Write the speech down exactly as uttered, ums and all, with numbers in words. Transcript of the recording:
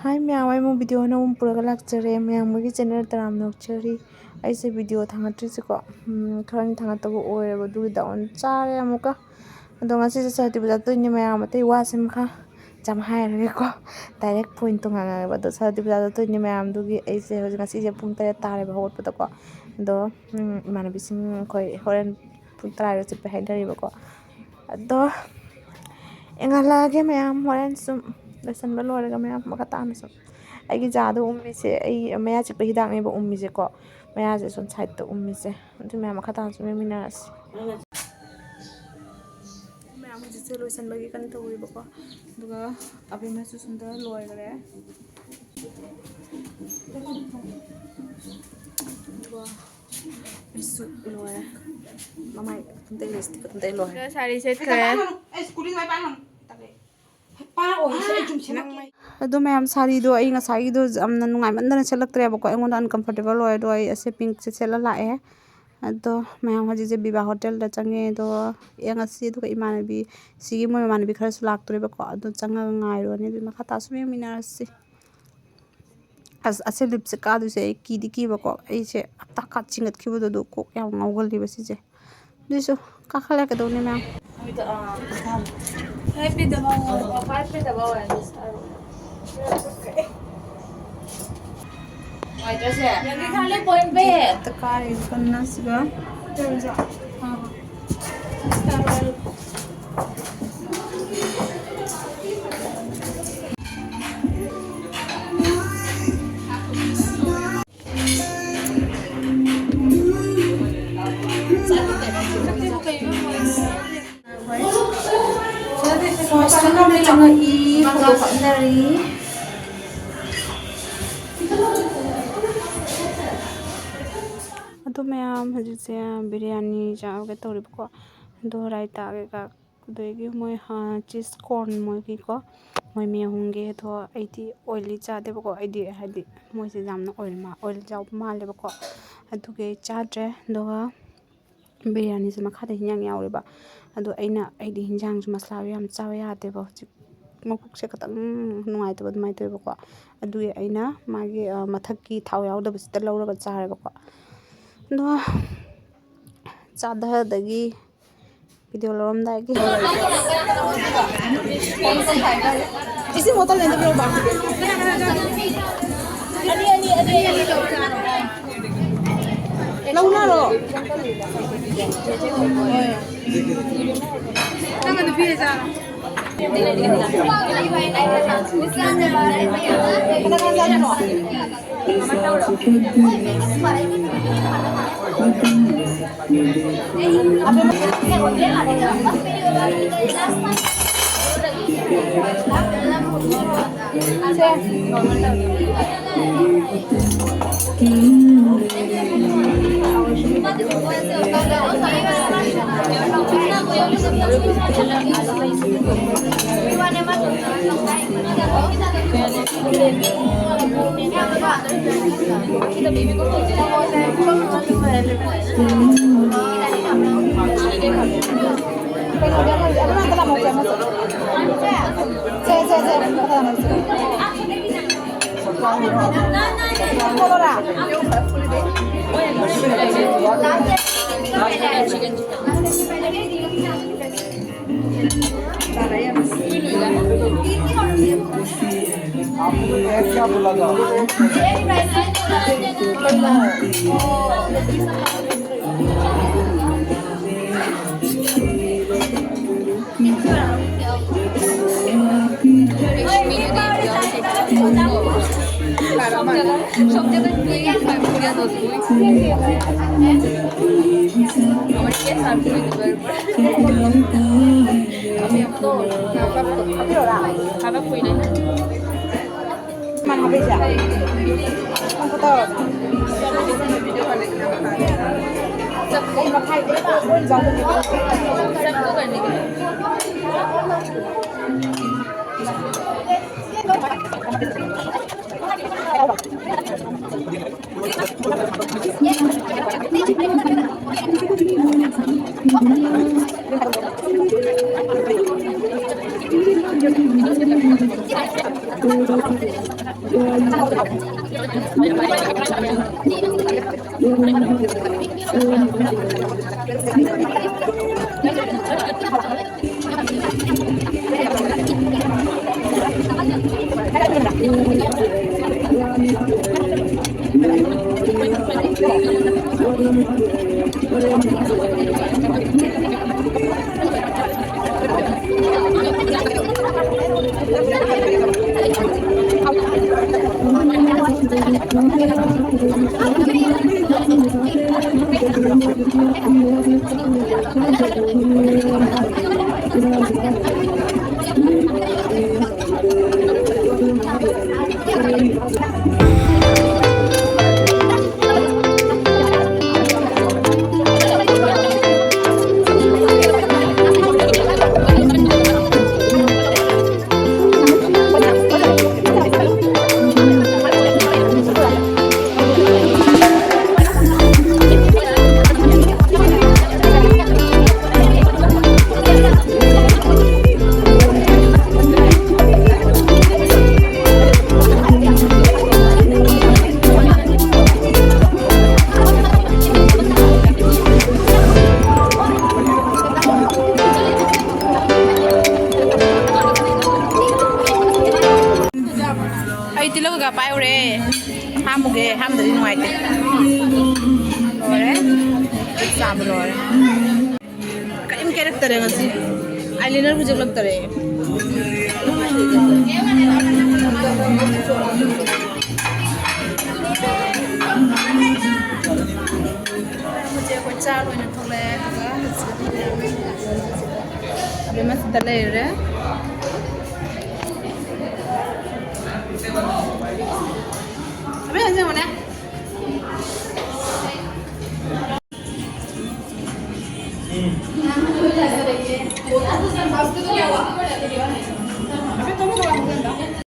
ꯍꯥꯏ ꯃꯌꯥꯝ, ꯑꯩ ꯑꯃꯨꯛ ꯚꯤꯗꯤꯑꯣ ꯑꯅꯧꯕ ꯑꯃ ꯄꯨꯔꯒ ꯂꯥꯛꯆꯔꯦ꯫ ꯃꯌꯥꯝ ꯃꯣꯏꯒꯤ ꯆꯦꯅꯦꯜ ꯇꯔꯥꯝꯅ ꯑꯣꯛꯆꯔꯤ꯫ ꯑꯩꯁꯦ ꯚꯤꯗꯤꯑꯣ ꯊꯥꯡꯒꯠꯇ꯭ꯔꯤꯁꯦꯀꯣ, ꯎꯝ, ꯈꯔꯅꯤ ꯊꯥꯡꯒꯠꯇꯕ ꯑꯣꯏꯔꯦꯕ, ꯑꯗꯨꯒꯤ ꯗꯥꯎꯟ ꯆꯥꯔꯦ ꯑꯃꯨꯛꯀ꯫ ꯑꯗꯣ ꯉꯁꯤꯁꯦ ꯁꯔꯇꯤ ꯕꯖꯥꯔ ꯆꯠꯇꯣꯏꯅꯦ ꯃꯌꯥꯝ, ꯑꯇꯩ ꯋꯥꯁꯦ ꯃꯈꯥ ꯌꯥꯝ ꯍꯥꯏꯔꯒꯦꯀꯣ꯫ ꯗꯥꯏꯔꯦꯛ ꯄꯣꯏꯟꯇꯣ ꯉꯥꯡꯉꯒꯦꯕ꯫ ꯑꯗꯣ ꯁꯔꯇꯤ ꯕꯖꯥꯔ ꯆꯠꯇꯣꯏꯅꯦ ꯃꯌꯥꯝꯗꯨꯒꯤ ꯑꯩꯁꯦ ꯍꯧꯖꯤꯛ, ꯉꯁꯤꯁꯦ ꯄꯨꯡ ꯇꯔꯦꯠ ꯇꯥꯔꯦꯕ ꯍꯧꯒꯠꯄꯗꯀꯣ꯫ ꯑꯗꯣ, ꯎꯝ, ꯏꯃꯥꯟꯅꯕꯤꯁꯤꯡ ꯑꯩꯈꯣꯏ ꯍꯣꯔꯦꯟ ꯄꯨꯡ ꯇꯔꯥꯗ ꯆꯠꯄ ꯍꯥꯏꯅꯔꯤꯕꯀꯣ꯫ ꯑꯗꯣ ꯌꯦꯡꯍꯜꯂꯛꯑꯒꯦ ꯃꯌꯥꯝ, ꯍꯣꯔꯦꯟ ꯁꯨꯝ ꯂꯣꯏꯁꯟꯕ ꯂꯣꯏꯔꯒ ꯃꯌꯥꯝ ꯃꯈꯥ ꯇꯥꯅ ꯁꯨꯝ꯫ ꯑꯩꯒꯤ ꯖꯥꯗꯣ ꯎꯝꯃꯤꯁꯦ, ꯑꯩ ꯃꯌꯥ ꯆꯤꯛꯄ ꯍꯤꯗꯥꯛꯅꯦꯕ ꯎꯝꯃꯤꯁꯦꯀꯣ, ꯃꯌꯥꯁꯦ ꯁꯨꯝ ꯁꯥꯏꯠꯇ ꯎꯝꯃꯤꯁꯦ꯫ ꯑꯗꯨ ꯃꯌꯥꯝ ꯃꯈꯥ ꯇꯥꯅ ꯁꯨꯝ ꯌꯦꯡꯃꯤꯟꯅꯔꯁꯤ꯫ ꯃꯌꯥꯝ ꯍꯧꯖꯤꯛꯁꯦ ꯂꯣꯏꯁꯟꯕꯒꯤ ꯀꯟꯅ ꯇꯧꯔꯤꯕꯀꯣ꯫ ꯑꯗꯨꯒ ꯑꯕꯦꯝꯃꯁꯨ ꯁꯣꯝꯗ ꯂꯣꯏꯈꯔꯦ꯫ ꯑꯗꯨꯒ ꯑꯩꯁꯨ ꯂꯣꯏꯔꯦ꯫ ꯃꯃꯥꯏ ꯑꯗꯨꯝ ꯇꯩ, ꯂꯤꯞꯁꯇꯤꯛ ꯑꯗꯨꯝ ꯇꯩ ꯂꯣꯏꯔꯦ꯫ ꯁꯥꯔꯤ ꯁꯦꯠꯈ꯭ꯔꯦ꯫ ꯑꯩ ꯁ꯭ꯀꯨꯜꯗꯤ ꯁꯨꯃꯥꯏꯅ ꯄꯥꯏꯔꯝꯒꯅꯨ꯫ ꯇꯜꯂꯦ꯫ ꯄꯥ ꯑꯣꯏꯔꯤꯁꯦ ꯑꯩ ꯆꯨꯝ ꯁꯦꯝꯃꯛꯀꯦ꯫ ꯑꯗꯣ ꯃꯌꯥꯝ, ꯁꯥꯔꯤꯗꯣ ꯑꯩ ꯉꯁꯥꯏꯒꯤꯗꯣ ꯌꯥꯝꯅ ꯅꯨꯡꯉꯥꯏꯃꯟꯗꯅ ꯁꯦꯠꯂꯛꯇ꯭ꯔꯦꯕꯀꯣ, ꯑꯩꯉꯣꯟꯗ uncomfortable ꯑꯣꯏ꯫ ꯑꯗꯣ ꯑꯩ ꯑꯁꯦ ꯄꯤꯡꯛꯁꯦ ꯁꯦꯠꯂ ꯂꯥꯛꯑꯦ꯫ ꯑꯗꯣ ꯃꯌꯥꯝ ꯍꯧꯖꯤꯛꯁꯦ ꯕꯤꯕꯥ ꯍꯣꯇꯦꯜꯗ ꯆꯪꯉꯦ꯫ ꯑꯗꯣ ꯌꯦꯡꯉꯁꯤ꯫ ꯑꯗꯨꯒ ꯏꯃꯥꯟꯅꯕꯤ, ꯁꯤꯒꯤ ꯃꯣꯏ ꯃꯃꯥꯟꯅꯕꯤ ꯈꯔꯁꯨ ꯂꯥꯛꯇꯣꯔꯦꯕꯀꯣ, ꯑꯗꯣ ꯆꯪꯉꯒ ꯉꯥꯏꯔꯨꯔꯅꯤ꯫ ꯑꯗꯨ ꯃꯈꯥ ꯇꯥꯁꯨ ꯌꯦꯡꯃꯤꯟꯅꯔꯁꯤ꯫ ꯑꯁ, ꯑꯁꯤ ꯂꯤꯞꯁꯦ ꯀꯥꯗꯣꯏꯁꯦ ꯑꯩ ꯀꯤꯗꯤ ꯀꯤꯕꯀꯣ꯫ ꯑꯩꯁꯦ ꯍꯞꯇꯥ ꯈꯥ ꯆꯤꯡꯒꯠꯈꯤꯕꯗꯣ, ꯑꯗꯨ ꯀꯣꯛ ꯌꯥꯝ ꯉꯥꯎꯒꯜꯂꯦꯕ ꯁꯤꯁꯦ꯫ ꯑꯗꯨꯏꯁꯨ ꯀꯥꯈꯠꯂꯦ, ꯀꯩꯗꯧꯅꯤ ꯃꯌꯥꯝ꯫ ꯅꯨꯡꯉꯥꯏꯇ꯭ꯔꯁꯦ? ꯌꯥꯅꯤ, ꯈꯜꯂꯦ, point ꯕꯦ꯫ ꯀꯥꯔꯤ ꯀꯟꯅ ꯁꯤꯒ꯫ ꯆꯪꯉꯛꯏ, ꯐꯣꯇꯣ ꯀꯥꯞꯅꯔꯤ꯫ ꯑꯗꯣ ꯃꯌꯥꯝ, ꯍꯧꯖꯤꯛꯁꯦ ꯕꯤꯔꯌꯥꯅꯤ ꯆꯥꯒꯦ ꯇꯧꯔꯤꯕꯀꯣ꯫ ꯑꯗꯣ ꯔꯥꯏꯇꯥ ꯀꯩꯀꯥ, ꯑꯗꯒꯤ ꯃꯣꯏ, ꯍꯥ, ꯆꯤꯁ ꯀꯣꯔꯟ ꯃꯣꯏꯒꯤꯀꯣ, ꯃꯣꯏ ꯃꯤ ꯑꯍꯨꯝꯒꯤ꯫ ꯑꯗꯣ ꯑꯩꯗꯤ ꯑꯣꯏꯂꯤ ꯆꯥꯗꯦꯕꯀꯣ, ꯑꯩꯗꯤ ꯍꯥꯏꯗꯤ ꯃꯣꯏꯁꯦ ꯌꯥꯝꯅ ꯑꯣꯏꯜ ꯃꯥ-, ꯑꯣꯏꯜ ꯌꯥꯎꯕ ꯃꯥꯜꯂꯦꯕꯀꯣ, ꯑꯗꯨꯒꯤ ꯑꯩ ꯆꯥꯗ꯭ꯔꯦ꯫ ꯑꯗꯨꯒ ꯕꯤꯔꯌꯥꯅꯤꯁꯦ ꯃꯈꯥꯗ ꯍꯤꯟꯖꯥꯡ ꯌꯥꯎꯔꯦꯕ꯫ ꯑꯗꯣ ꯑꯩꯅ, ꯑꯩꯗꯤ ꯍꯤꯟꯖꯥꯡꯁꯨ ꯃꯁꯂꯥꯁꯨ ꯌꯥꯝ ꯆꯥꯕ ꯌꯥꯗꯦꯕ ꯍꯧꯖꯤꯛ꯫ ꯃꯕꯨꯛꯁꯦ ꯈꯤꯇꯪ ꯅꯨꯡꯉꯥꯏꯇꯕ ꯑꯗꯨꯃꯥꯏꯅ ꯇꯧꯋꯦꯕꯀꯣ꯫ ꯑꯗꯨꯒꯤ ꯑꯩꯅ ꯃꯥꯒꯤ ꯃꯊꯛꯀꯤ ꯊꯥꯎ ꯌꯥꯎꯗꯕꯁꯤꯗ ꯂꯧꯔꯒ ꯆꯥꯔꯦꯕꯀꯣ꯫ ꯑꯗꯣ ꯆꯥꯊꯗꯒꯤ ꯚꯤꯗꯤꯑꯣ ꯂꯧꯔꯝꯗꯥꯏꯒꯤ ꯏꯁꯤꯡ ꯕꯣꯇꯜ ꯑꯅꯤꯗ ꯄꯤꯔꯛꯑꯣ꯫ ꯂꯧꯅꯔꯣ꯫ ꯅꯪ ꯅꯨꯄꯤ ꯆꯥꯔꯣ꯫ ꯑꯩ ꯇꯤꯜꯍꯧ ꯀꯩꯀꯥ ꯄꯥꯏꯔꯨꯔꯦ꯫ ꯍꯥꯝꯃꯨꯒꯦ, ꯍꯥꯝꯗꯗꯤ ꯅꯨꯡꯉꯥꯏꯇꯦ꯫ ꯂꯣꯏꯔꯦ꯫ ꯆꯥꯕ ꯂꯣꯏꯔꯦ꯫ ꯀꯔꯤꯝ ꯀꯦꯔꯛꯇꯔꯦ ꯉꯁꯤ꯫ ꯑꯥꯏꯂꯥꯏꯅꯔ ꯍꯧꯖꯤꯛꯂꯛꯇꯔꯦ꯫ ꯍꯧꯖꯤꯛ ꯑꯩꯈꯣꯏ ꯆꯥ ꯂꯣꯏꯅ ꯊꯣꯛꯂꯛꯑꯦ, ꯑꯗꯨꯒ ꯍꯧꯖꯤꯛ ꯑꯕꯦꯝꯃ ꯁꯤꯗ ꯂꯩꯔꯦ꯫ ꯑꯕꯦꯝꯃ ꯁꯤ ꯌꯦꯡꯉꯨꯅꯦ꯫